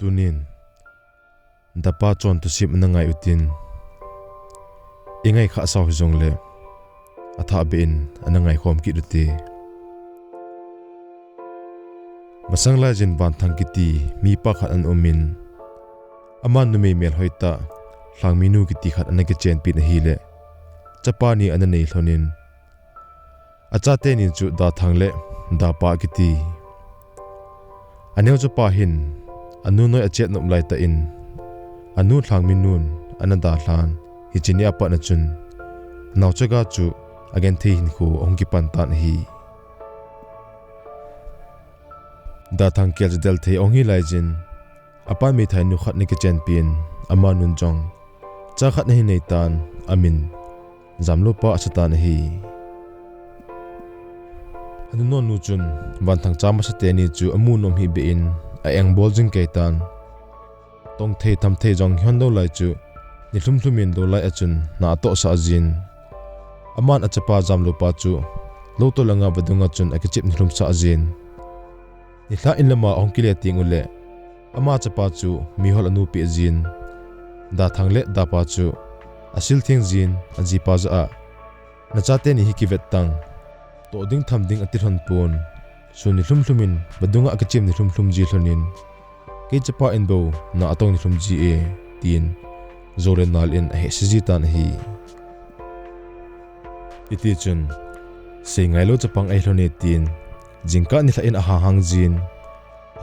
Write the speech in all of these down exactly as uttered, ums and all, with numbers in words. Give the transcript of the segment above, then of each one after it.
Tunin, dapa chon thusim ana ngai utin, i ngai khah sau hijongle, athah beh in ana ngai khom kit ute. Masang laijin Vanthang kiti mipa khat ana umin, ama numei melhoi tah, Lhangminu kiti khat ana kichenpin ahile, chapa ni ana nei lhonin, achate ni chu Dathang le Dapa kiti. Aneo chapa hin, anu noi achet nop laitah in, anu Lhangminun ana dalhan, hiche ni apat a chun, naochaga chu agenthei hinkho ahung kipan tan ahi. Dathang kel chu del thei ahung hi laijin, apan meithai nu khat ana kichenpin, amanun jong cha khat ana hin neitan, amin Jamlopa asatan ahi. Anu nonu chun, Vanthang cha masate ni chu amu nom hih beh in, a-engbol jing keitan. Tongthei thamthei jong hihon lou lai chu, nilhum lhum in lou lai a chun na atohsah jin. Aman achapa Jamlopa chu, lou tolanga vadunga chun akichep nilhumsah jin. Nilhah in lama ahung kile teng uleh, ama chapa chu mihol anupeh jin. Dathang le Dapa chu, asil theng jin, ajipa jah a, nachate ni hi kivet tan, toh ding tham ding ati lhon pon, sun nilhum lhum in vadunga akichem nilhum lhum ji lhonin, kei chapa in bou na atong nilhum ji e, tin, jou le nal in ahehse jitan ahi. Hitichun, sei ngailou chapang ahi lhone tin, jingkah nilhah in ahang hang jin,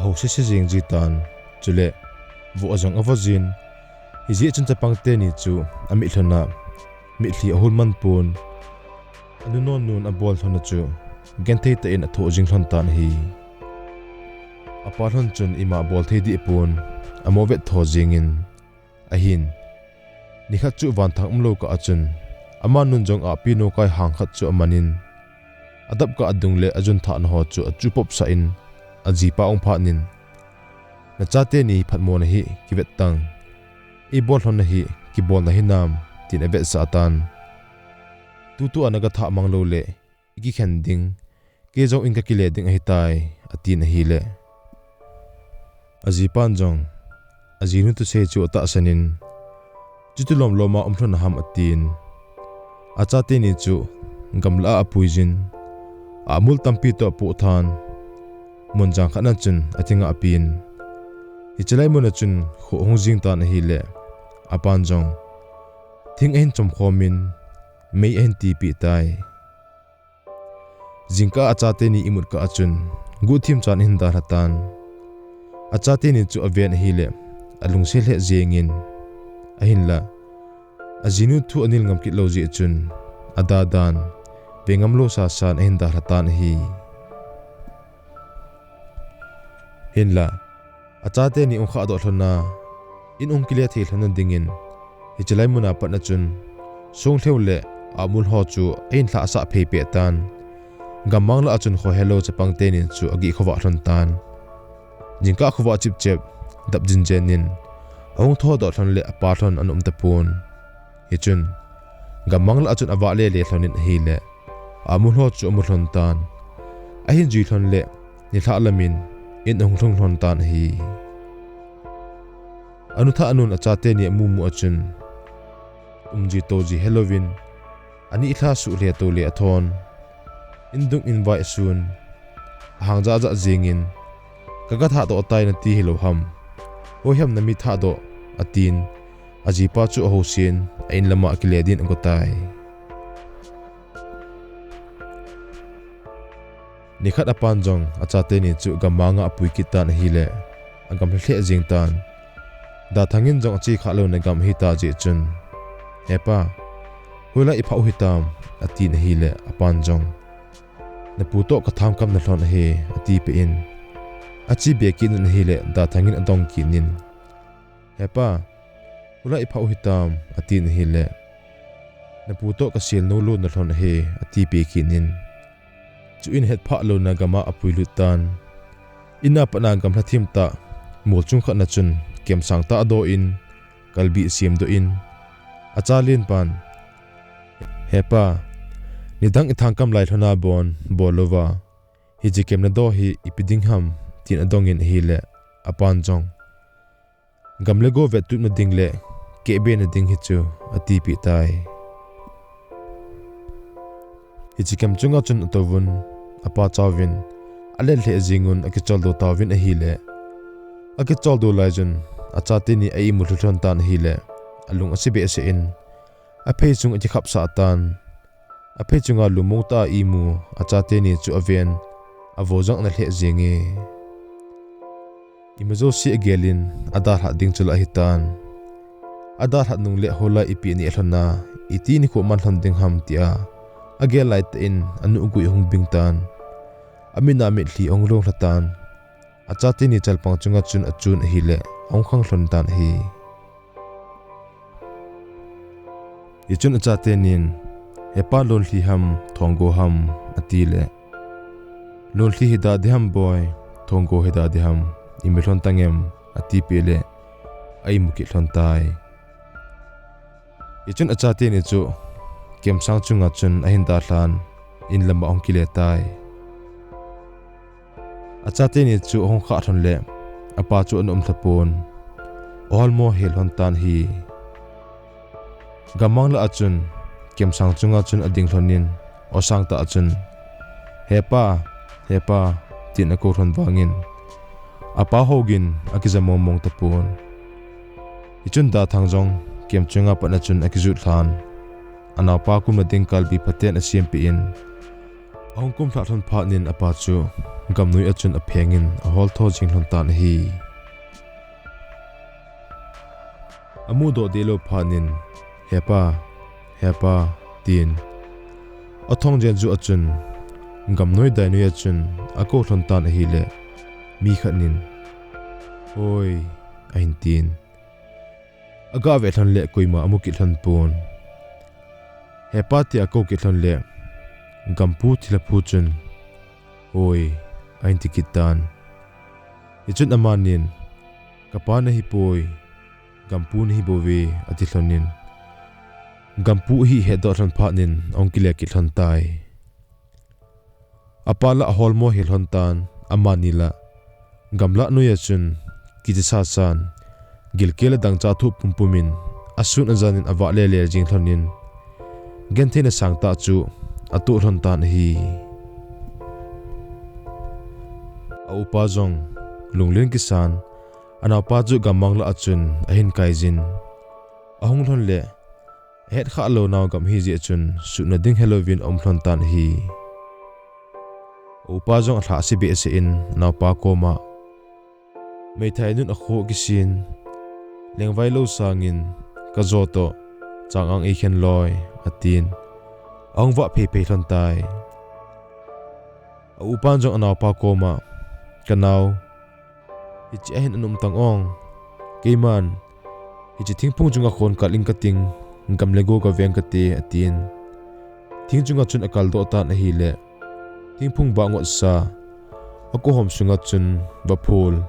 ahou sese jeng jitan, chule, voh jong avoh jin, hijeh chun chapang teni chu, amit lhona, mitlhi ahul man pon, anu nonun abol lhona chu, genthei tah in athoh jing lhon tan ahi. Apa lhon chun ima bol thei dih pon, amo vet tho jengin, ahin, nikhat chu Vanthang umlou kah a chun, amanun jong ahpi nokai hang khat chu amanin, adap kah adung le ajun thahna ho chu achuh popsah in, ajipa ahung phatnin, nachate ni phatmo nahi kivet tan, eibol lhon nahi kibolna hinam, tin avetsah tan. Tutua nagathah mang lou le, ikikhen ding, kei jong in kakile ding ahitai, atin ahile. Ajipan jong, ajinu thusei chu atahsan in, chuti lomlom a um lhon naham atin. Achateni chu, gamlah a apuijin, amul tampi toh apoh than, mun jang khat na chun athingahpin. Hichelai mun a chun kho ahung jing tan ahile, apan jong, thing ahin chomkhomin, mei ahin tipeh tai. Jingkah a achateni imut kah a chun, guhthim chan ahin dalha tan. Achateni chu aven ahile, alungset lheh jengin, ahinla, ajinu thu anil ngam kit lou jeh chun, adadan, ve ngamlou sasan ahin dalha tan ahi. Hinla, achateni hung khahdoh lhona, in hung kile thei lhona dingin, hichelai muna patna chun, songlheu le amul ho chu ahin lhahsah phei peh tan. Gammang lah a chun khohelou chapang teni chu agih khovah lhon tan. Jingkah khovah chipchep, dap jinjen in, ahung thodoh lhon le apa lhon ana um tapon. Hichun, gammang lah a chun avah lele lhonin ahile, amul ho chu amu lhon tan. Ahin jui lhon le, nilhah lamin, in ahung lhung lhon tan ahi. Anu thah nun achateni amumu a chun, umji touji helouvin, ani lha suh le tou le athon, in dung in vai asun, ahang jahjah jengin, kaga thahdoh tai nati hilou ham, hoiham nami thahdoh, atin, ajipa chu ahousen, a-in lama akile din agotai. Nikhat apan jong achateni chu gammanga apui kit tan ahile, agamlha lheh jeng tan. Dathangin jong achekhah louna gam ahita jeh chun, He pa, hoilai iphah u hitam, atin ahile, apan jong, Napu toh katham kam nalhon ahi, atipeh in, achebe kitnin ahile, Dathangin adong kitnin, He pa, hoilai iphah u hitam, atin ahile, Napu toh kaselnou lou nalhon ahi, atipeh kitnin, chuin hetphah louna gama apuilut tan. Ina patna gamlha thim tah, mol chung khat na chun, kemsang tah adoh in, kalbi asemdoh in, acha lenpan, He pa, nidang ithangkam lai lhona bon, bol louva, hiche kemna doh hi ipi ding ham, tin adongin ahile, apan jong, Gam le go vettupna ding le kehbena ding hi chu, atipeh tai. Hiche kem chunga chun atouvun, apa chauvin, alet lheh jengun akicholdo tauvin ahile, akicholdo laiyun, achateni a-imu lhu lhon tan ahile, alung ase behseh in, aphei chung akikhapsah tan. Aphei chunga lungmong tah a imu achateni chu aven, avo jong ana lheh jenge. Ima jouse agelin, adalhah ding chu lah ahitan. Adalhah nung le hoilai ipi aneh lhon a, iti nikho man lhon ding ham tia, agel laitah in, anu gui ahung bing tan. Amin a mitlhi ahung long lha tan. Achateni chalpang chunga chun achun ahile, ahung khang lhon tan ahi. Hichun achatenin, Hepa, lonlhi ham, thonggo ham, atile, Lonlhi hida ding ham boi, thonggo hida ding ham, imu lhon tangem, atipeh le, a-imu kit lhon tai. Hichun achateni chu, kemsang chunga chun ahin dalhan, in lama ahung kile tai. Achateni chu ahung khah lhon le, apa chu ana um lhapon, aholmo hel lhon tan ahi. Gammang lah a chun, kemsang chunga chun ading lhonin, aw sangtah a chun, Hepa, hepa, tin akou lhon vangin, apa hougin akija mongmong tapon. Hichun dathang jong, kem chunga patna chun akijut lhan. Anaopa kumna ding kalbi phaten asempeh in, ahung kumlhah lhon phatnin apa chu, gamnoi a chun aphengin ahol tho jing lhon tan ahi. Amudoh dehlou phatnin, Hepa, hepa, tin, athong jenju a chun, gamnoi dainoi a chun akou lhon tan ahile, mi khatnin, Hoi, ahin tin. Agah ve lhon le koima amu kit lhon pon. Hepa tia akou kit lhon le, gampu thilha phu chun, Hoi, ahin ti kit tan. Hichun amanin, Kapa nahipoi, gampu nahibouve, ati lhonin, gampu ahi hetdoh lhon phatnin ahung kile kit lhon tai. Apa lah aholmo hel lhon tan, amani lah, gamlah noiya chun, kicha sasan, gilkel le dangchah thoh pumpumin, asun ajanin avah lele jing lhonin, gentheina sangtah chu atoh lhon tan ahi. A-upa jong, lunglen kisan, anaopa chu gammang lah a chun ahin kaijin, ahung lhon le, ahetkhah lou nao gam ahijeh chun, sutna ding helouvin aum lhon tan ahi. A-upa jong alhahse behseh in, anaopa koma, Meithai nun akhoh kisin, lengvai lou sangin, kajo toh, chang-ang eikhen loi, atin, ahung vah pheiphei lhon tai. A-upan jong anaopa koma, Kanao, hiche ahin ana um tang ong. Keiman, hiche thingphung chunga khon kal ing kating, gam le go gaveng kate, atin. Thing chunga chun akaldoh tan ahile, thingphung bah ngotsa, akohom sunga chun vaphol,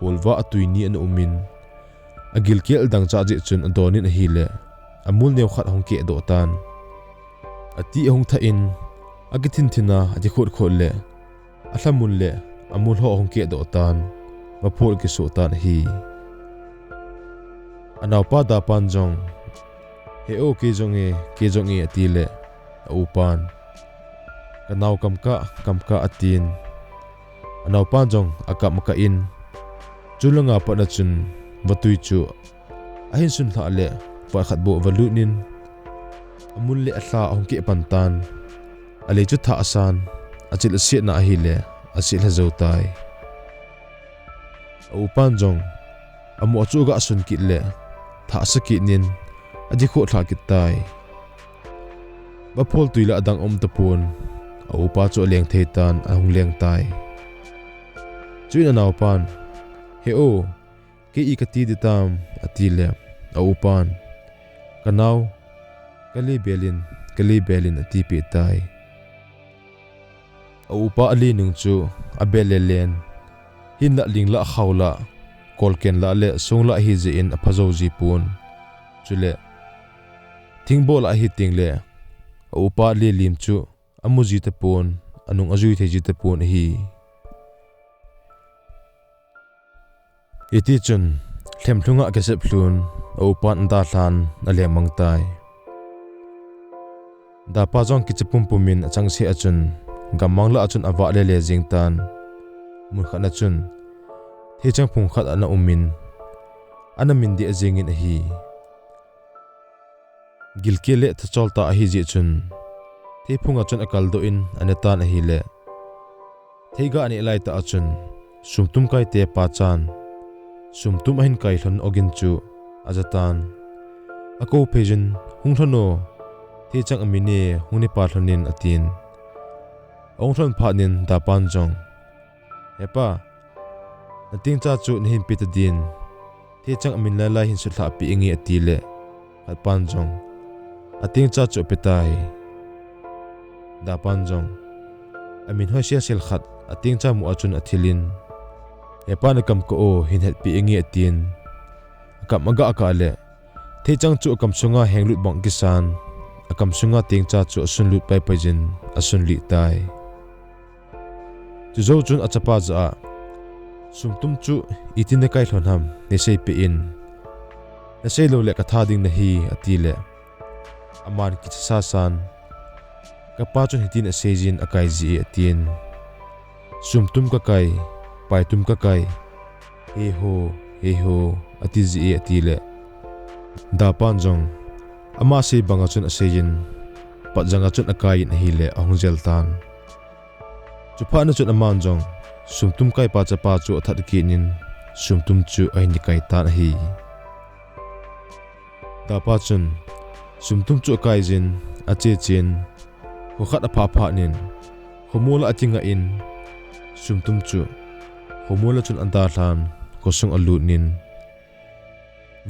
pholvah atui ni ana umin, agilkel dangchah jeh chun adonin ahile, amul neokhat ahung kehdoh tan. Ati ahung thah in, akithinthina, akikhotkhotle, alhamul le, amul ho ahung kehdoh tan, vaphol akisoh tan ahi. Anaopa dapan jong, He o, kei jong e, kei jong e, atile, a-upan, Kanao, kamkah, kamkah, atin. Anaopan jong akam akah in, chulanga patna chun vatui chu ahin sunlhah le, vat khat bou avalut in, amul le alha ahung keh pan tan. Alei chu thah asan, achil asetna ahile, asetlha jou tai. A-upan jong, amoh chu aga sun kit le, thahsa kit in, akikhoh lhah kit tai. Vaphol tui lah adang aum tapon, a-upa chu aleng thei tan, ahung leng tai. Chuin anaopan, He o, kei i kati ding tam, atile, a-upan, Kanao, kale belin, kale belin, atipeh tai. A-upa ale nung chu abel lelen, hinlah linglah khaolah, kolken lah le songlah ahijeh in aphajou jipon. Chule, thingboh lah ahi tengle, a-upa ale lim chu amu ji tapon, anung ajui thei ji tapon ahi. Hitichun, Lhemlhunga akisep lhun, a upan adalhan, alengmang tai. Dapa jong kicha pumpum in achangseh a chun, gammang lah a chun avah lele jeng tan. Mun khat na chun, theichang phung khat ana um in, ana min deh jeng in ahi. Gilkel le thachol tah ahi jeh chun, theiphung a chun akaldoh in ane tan ahile, theiga aneh lai tah a chun, sumtum kaite pachan, sumtum ahin kai lhon ogin chu aja tan. Akou phei jin, "Hung lhon o, theichang amin e, hung ne pa lhon in," atin. Ahung lhon phat in dapan jong, "He pa, natengcha chu nahin pe ta din, theichang amin lailai hin sutlhah peh inge," atile, khat pan jong, "Atengcha chu ape tai." Dapan jong, amin hoi selsel khat atengcha mu a chun athil in, "He pa, nakam kah o, hin hetpeh inge," atin. Akam aga kah le, theichang chu akam sunga henglut bang kisan, akam sunga tengcha chu asunlut paipai jin, asunlih tai. Chujou chun achapa jah a, "Sumtum chu itin nakai lhon ham, neisei peh in. Nasei lou le katha ding nahi," atile, aman kicha sasan, "Kapa chun hitin asei jin akai jie," atin. "Sumtum kakai, paitum kakai, he ho, he ho, ati jie," atile, dapan jong, ama sei banga chun asei jin, patjanga chun akai in ahile ahung jel tan. Chuphat na chun aman jong, sumtum kaipa chapa chu athat kit in, sumtum chu ahin kai tan ahi. Dapa chun, sumtum chu akai jin, ache chen, kho khat aphah phat in, khomol a akingah in, sumtum chu, khomol a chun adalhan, khosung alut in,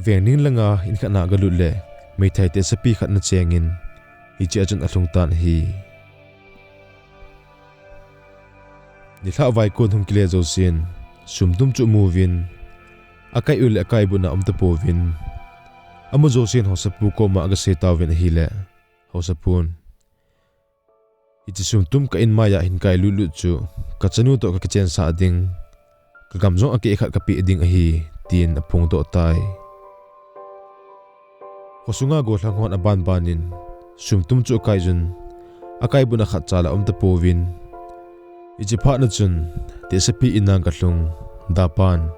veng ning langa in khat na galut le, meithai tehsepi khat ana cheng in, hiche a chun alhung tan ahi. Nilhah vaikon hung kile jousen, sumtum chu amu uvin, akai u le akai butna umtapouvin, amu jousen haosapu koma agasei tauvin ahile, haosapun, "Hiche sumtum ka in maiya hin kai lutlut chu, kachanu toh kakichensah ding, kagam jong akeh khat kapeh ding ahi," tin aphongdoh tai. Khosunga gollhang hon abanban in, sumtum chu akai jun, akai butna khatcha la umtapouvin, hiche phat na chun, tehsepi in a galhung, dapan,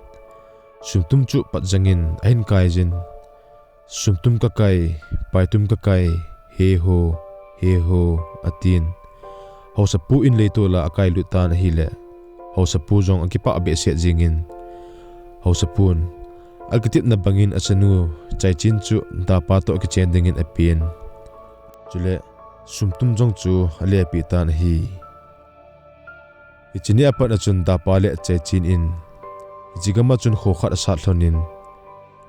sumtum chu patjang in ahin kai jin, "Sumtum kakai, paitum kakai, he ho, he ho," atin. Haosapu in leitol a akailut tan ahile, haosapu jong akipah behseh jingin, haosapun, akitepna bangin achanu Chaichen chu dapa toh akichen dingin apen. Chule, sumtum jong chu alepeh tan ahi. Hiche ni a pat a chun dapa le Chaichen in, hiche gam a chun kho khat asat lhon in,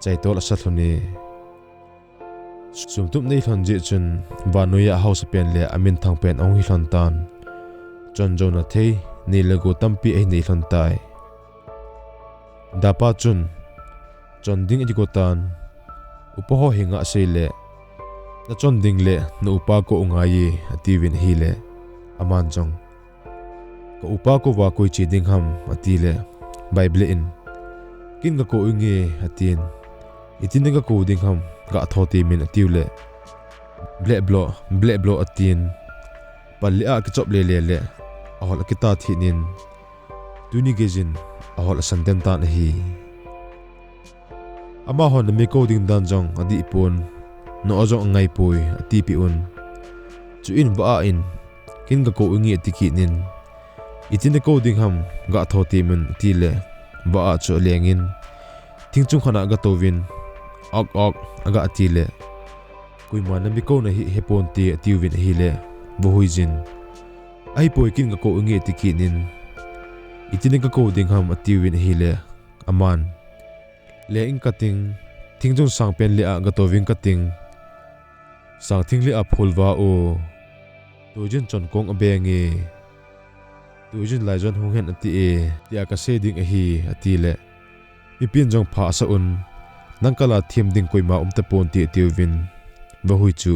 chaitol asa lhon e. Sumtum nei lhon jeh chun, vannoiya haosapen le aminthangpen ahung hi lhon tan. Chonjouna thei, nei le gou tampi ahin nei lhon tai. Dapa chun, chon ding akigo tan, upa ho henga asei le, "Nachon ding le, na upa kou u ngai e," atiuvin ahile, aman jong, "Ka upa kouva koi che ding ham?" atile, Bible in, "Ken gakou inge," atin, "Itin gakou ding ham, gathou temin," atiu le, "Bleh bloh, bleh bloh," atin, pal le a akichop lele le, ahol akita thit in, tuni geijin, ahol asan den tan ahi. Amahon na mi kou ding dan jong adih pon, noh a jong angai poi, atipeh un. Chuin vah a in, "Ken gakou inge," ati kit in, "Itin nakou ding ham, gathou temin," atile, vah a chu aleng in, thing chung khat a agatouvin, "Ok, ok," aga atile, "Koima na mi kouna hi heponte," atiuvin ahile, vahui jin, "Ahipoi, ken gakou inge," ati kit in, "Itin gakou ding ham?" atiuvin ahile, aman, "Leng ing kating, thing chung sangpen le a gatouving kating, sangthing le a phul va o, tuijin chonkong abeng e, tuijin laijon hung hen ati e, tia kasei ding ahi," atile, mipin jong pha asa un, "Nang kal a them ding koima umtaponte," atiuvin, vahui chu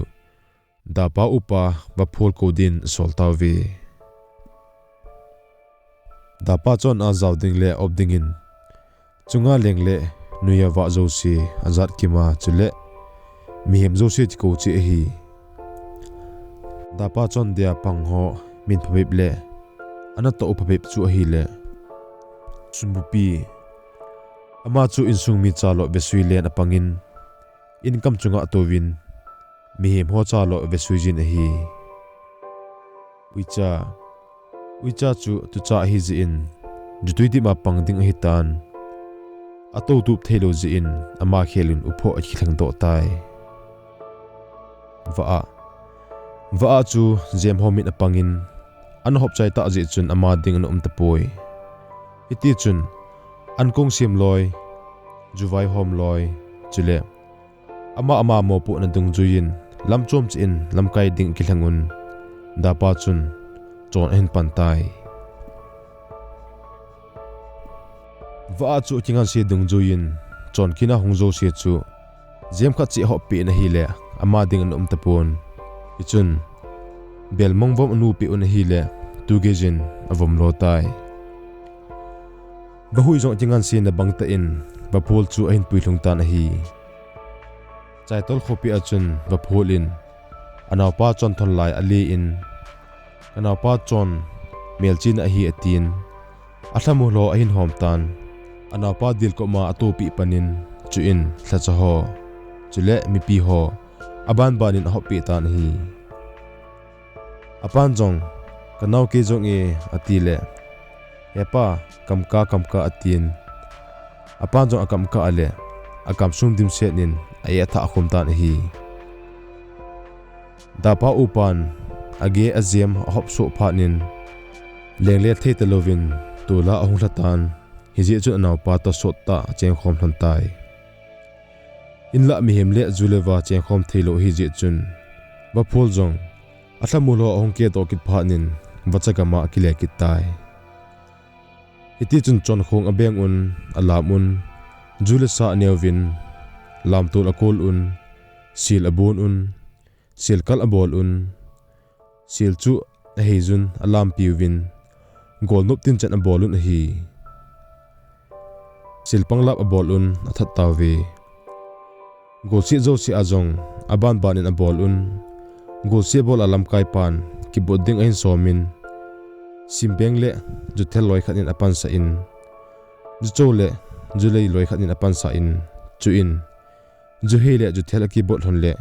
dapa upa vaphul kou din asol tauve. Dapa chon a jao ding le op dingin, chunga leng le Noiya vah jouse, ajat kima chule mihem jouse tikou cheh ahi. Dapa chon dia pang ho min phabep le ana toh u phabep chu ahile Sumbupi. Ama chu insung mi chalo vesui len apangin, in kam chunga atouvin, mihem ho chalo vesui jin ahi. Uicha. Uicha chu tucha ahi jeh in, jutui dima pang ding ahitan, atou tup theilou jeh in, ama khelin upho akilheng doh tai. Vah a. Vah a chu jem ho min apangin, ana hop chai tah jeh chun ama ding ana um tapoi. Hiti chun, ankong sem loi, juvai hom loi, chule ama ama mopohna dungjuiyin, lam chom cheh in lamkai ding akilheng un, Dapa chun chon ahin pan tai. Vah a chu akinganse dungjuiyin, chon kin a hung jouse chu jem khat cheh hop peh in ahile, ama ding ana um tapon. Hichun, bel mong vom anu peh un ahile, tu geijin avom lo tai. Vahui jong akinganse na bang tah in, Vaphol chu ahin puilhung tan ahi. Chaitol khopi a chun Vaphol in, anaopa chon thon lai ale in, kanaopa chon melchihna ahi atin, alhamu lho ahin hom tan, anaopa dilkop ma atopi panin, chuin lhacha ho, chule mipi ho, abanbanin ahoppeh tan ahi. Apan jong, kanao kei jong e, atile, hepa, kamka, kamka, atin. Apan jong akamka ale, akamsung dimset in, a-e athah khum tan ahi. Dapa upan, age ajem ahop soh phat in, lengle thei talouvin, tola ahung lha tan, hijeh chun anaopa toh sot tah achengkhom lhon tai. Inlah mihem le ju le va chengkhom theilou ahijeh chun, Vaphol jong, alhamu lho ahung kedoh kit phat in, vacha gam a akile kit tai. Hitichun chonkhong abeng un, alam un, ju le sa aneuvin, lamtol akol un, sel abon un, selkal abol un, sel chu aheijun alampiuvin, golnop tinchan abol un ahi. Selpanglap abol un athat tauve. Golset jouse a jong abanbanin abol un, golset bol a lamkaipan kibot ding ahin somin, simbeng le juthel loi khat in apansah in, juchou le julei loi khat in apansah in, chuin, juhei le juthel akibot lhon le,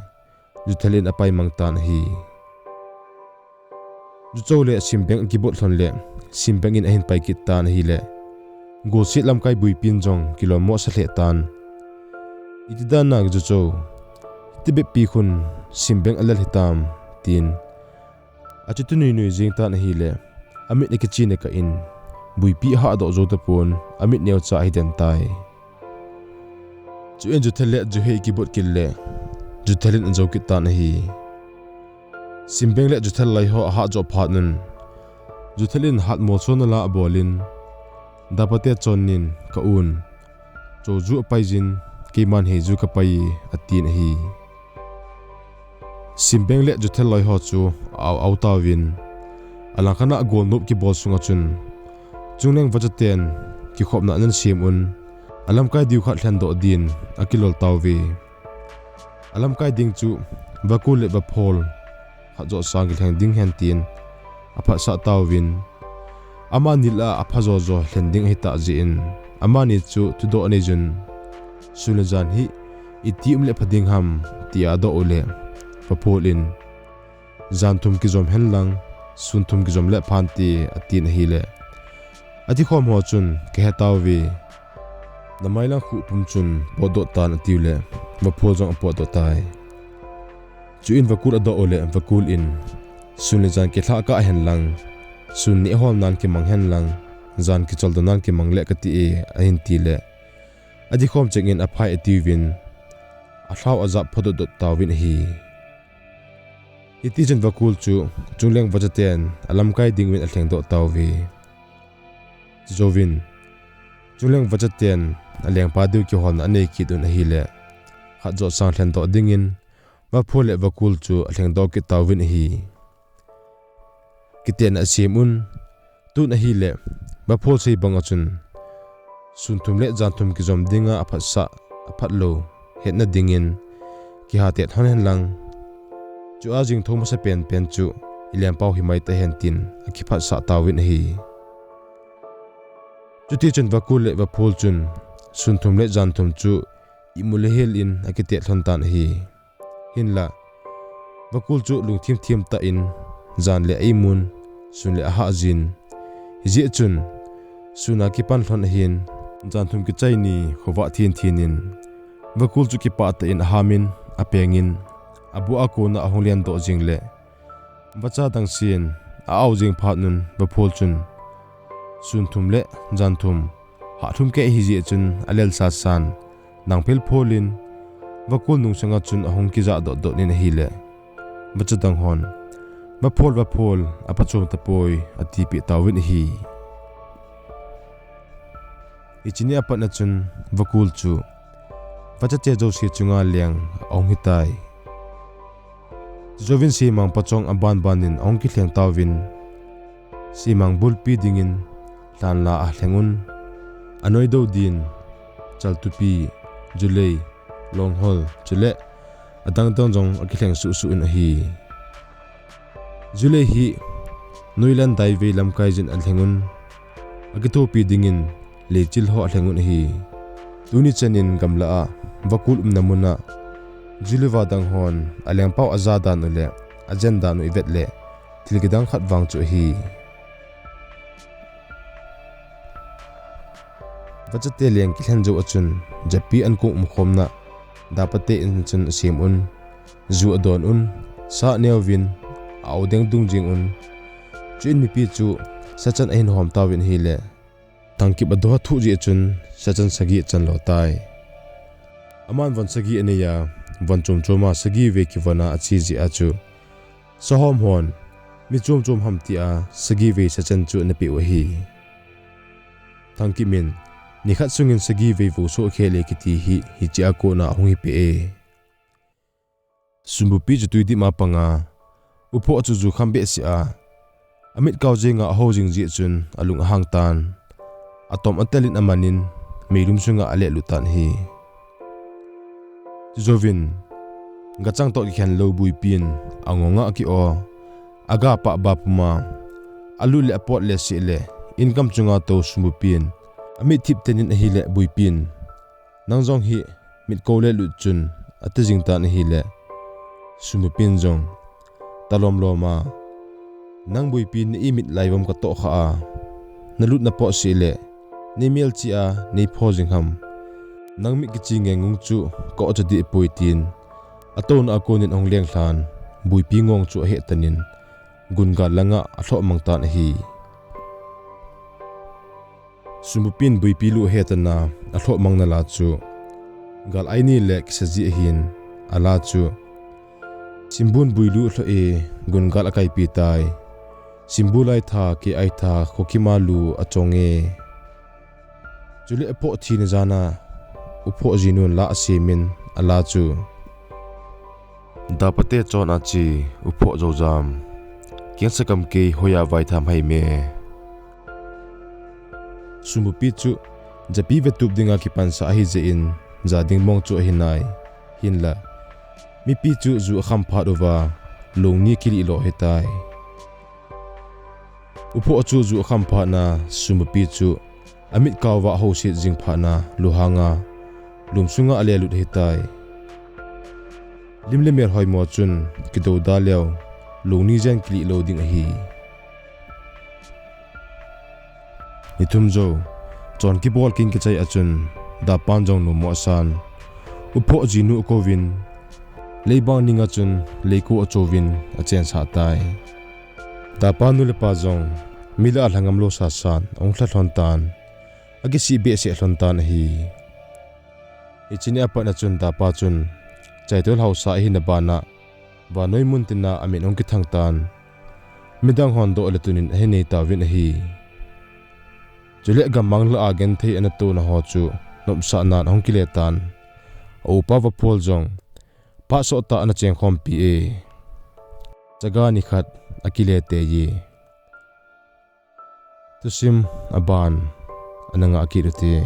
juthel in apaimang tan ahi. Juchou le simbeng akibot lhon le, simbeng in ahin pai kit tan ahile, golset lamkai buipin jong kilommo sa lheh tan. Iti dan a juchou, hiti bep pi khun simbeng alel hitam, tin achuti nuinui jeng tan ahile, amit akichina kah in, buipi ahahdoh jou tapon, amit neocha ahi den tai. Chuin juthel le juhei kibot kit le, juthel in ajou kit tan ahi. Simbeng le juthel loi ho ahahjoh phat un, juthel in hatmo chonna la abolin, Dapate chon in, ka un, chouju apaijin, keiman heiju kapai e, atin ahi. Simbeng le juthel loi ho chu a-au au tauvin, alangkhat a agolnop kibol sunga chun, chungleng vachaten kikhopna anan sem un, alamkai diu khat lhendoh din akilol tauve. Alamkai ding chu Vakul le Vaphol khat joh sang kilheng ding hen tin aphatsah tauvin, amani lah a aphajo jo lhen ding ahitah jeh in, amani chu thudoh aneijun, sun le jan hi iti um le pha ding ham, tia adoh u le, Vaphol in, jan thum kijom hen lang, sun thum kijom le phante, atin ahile, atikhom ho chun, kahe tauve, namailang khuh pum chun potdoh tan, atiu le, Vaphol jong apotdoh tai. Chuin Vakul adoh u le, Vakul in, sun le jan kilhah kah hen lang, sun neh hol nan kimang hen lang, jan kicholdo nan kimang le kati e, ahin ti le, atikhom chengin aphai atiuvin, alhao ajap phodot dot tauvin ahi. Hitichun Vakul chu chungleng vachaten alamkai dinguvin alhengdoh tauve. Chujouvin, chungleng vachaten alengpa diu kiholna anei kit un ahile, khat joh sang lhendoh dingin, Vaphol le Vakul chu alhengdoh kit tauvin ahi. Kitehna asem un, tun ahile, Vaphol sei banga chun, sun thum le jan thum kijom dinga aphatsah, aphat lou hetna dingin kiha tet hon hen lang, chua jingtho masa penpen chu i lengpau himai tahen tin akiphatsah tauvin ahi. Chutichun Vakul le Vaphul chun sun thum le jan thum chu imu le hel in akitet lhon tan ahi. Hinla, Vakul chu lungthim thim tah in jan le a imun, sun le ahah jin. Hijeh chun, sun akipan lhon ahin, jan thum kichai ni khovah thin thin in, Vakul chu kipah tah in ahamin, apengin, abu a kona ahung lendoh jing le, vacha dangsen a-au jing phat un Vaphul chun sun thum le jan thum hah thum keh hijeh chun alel sasan, nangphel pholin, Vakul nungsanga chun ahung kijah dot dot in ahile, vacha dang hon, "Vaphul, Vaphul, apachom tapoi," atipeh tauvin ahi. Hiche ni apatna chun Vakul chu vachate jouse chunga leng ahung hitai. Chujouvin semang pachong aban ban in ahung kilheng tauvin, semang bulpi dingin lhanla alheng un, anoi dou din, chaltupi, julei, longhol, chule adang dang jong akilheng suh suh in ahi. Julei hi noilan daivei lamkai jin alheng un, akithopi dingin leichil ho alheng un ahi. Tuni chanin gamla a Vakul umna muna julei va dang hon alengpau aja dan u le ajen dan u ivet le thil kidang khat vang chu ahi. Vachate leng kilhen jou a chun, japi ankong umkhomna dapate in chun asem un, ju adon un, sa aneuvin, a-au deng dung jing un. Chuin mipi chu sachan ahin hom tauvin ahile, Thangkip adoh thuh jeh chun sachan sagi achan lo tai. Aman von sagi anei a, von chom chom a sagi vei kivon a ache jeh a chu, sahom hon mi chom chom ham tia sagi vei sachan chu anapeh u ahi. Thangkip in, nikhat sungin sagi vei vo soh khel e kiti hi, hiche a kona ahung hipeh e. Sumbupi chu tuidip ma panga, Uphoh chu ju kham behseh a, amit kau jenga ahou jing jeh chun alung ahang tan. Atom atel in amanin, meilum sunga alehlut tan ahi. Chujouvin, gachang toh kikhen lou Buipi in angonga aki-o, aga pah ba puma, alut le apot le seh le, inkam chunga tou Sumbupi in, amit thip ten in ahile Buipi in, "Nang jong hi mit kou le lut chun," ati jing tan ahile, Sumbupi in jong, talom lom a, "Nang Buipi, nei mit laivom katoh kha a, nalut napot seh le, nei melchih a, nei pho jing ham. Nang mit kichi ngengung chu ka-o cha deh poi," tin, atouna a konin ahung leng lhan, Buipi ngong chu aheh tan in, gun gal langa alhoh mang tan ahi. Sumbupi in Buipi lu ahe tan a, alhoh mang na la chu, gal aini le kisa jeh ahin, ala chu, "Simbun Bui lu alhoh e, gun gal akaipi tai. Simbu lai tha, kei ai tha, Khokima lu achong e." Chule aphoh thina jan a, Uphoh jinun la asemin, ala chu, "Dapate chon a che, Uphoh Joujam. Kengsa kam kei, hoiya vaitham hai me." Sumbupi chu, japi vetup dinga kipansa ahi jeh in, ja ding mong chu ahi nai. Hinla, mipi chu ju akham phat uva, lungni kilih lo ahitai. Uphoh chu ju akham phat na, Sumbupi chu, amit kau va ahouset jing phat na, luhang a, lum sunga alelut ahitai. Lim le mel hoimo chun, kidou da leu, lungni jen kilih lo ding ahi. Ni thum jou, chon kibol kin kichai a chun, Dapan jong numo asan. Uphoh jinu akouvin, leibang ninga chun, leiko achouvin, achensah tai. Dapa nu le pa jong, mi lah a lha ngam lou sasan, ahung lha lhon tan, akisih behseh lhon tan ahi. Hiche ni apat na chun Dapa chun, chaitol haosa ahina bana, vannoi mun tina amin ahung kithang tan, midang hon doh le tun in ahin nei tauvin ahi. Chule gammang lah a genthei ana tona ho chu, nopsah nan ahung kile tan, a upa Vaphol jong, phat sot tah ana chengkhompi e. Chaga nikhat akile tei e. Thusim aban. ana ngah kit ute.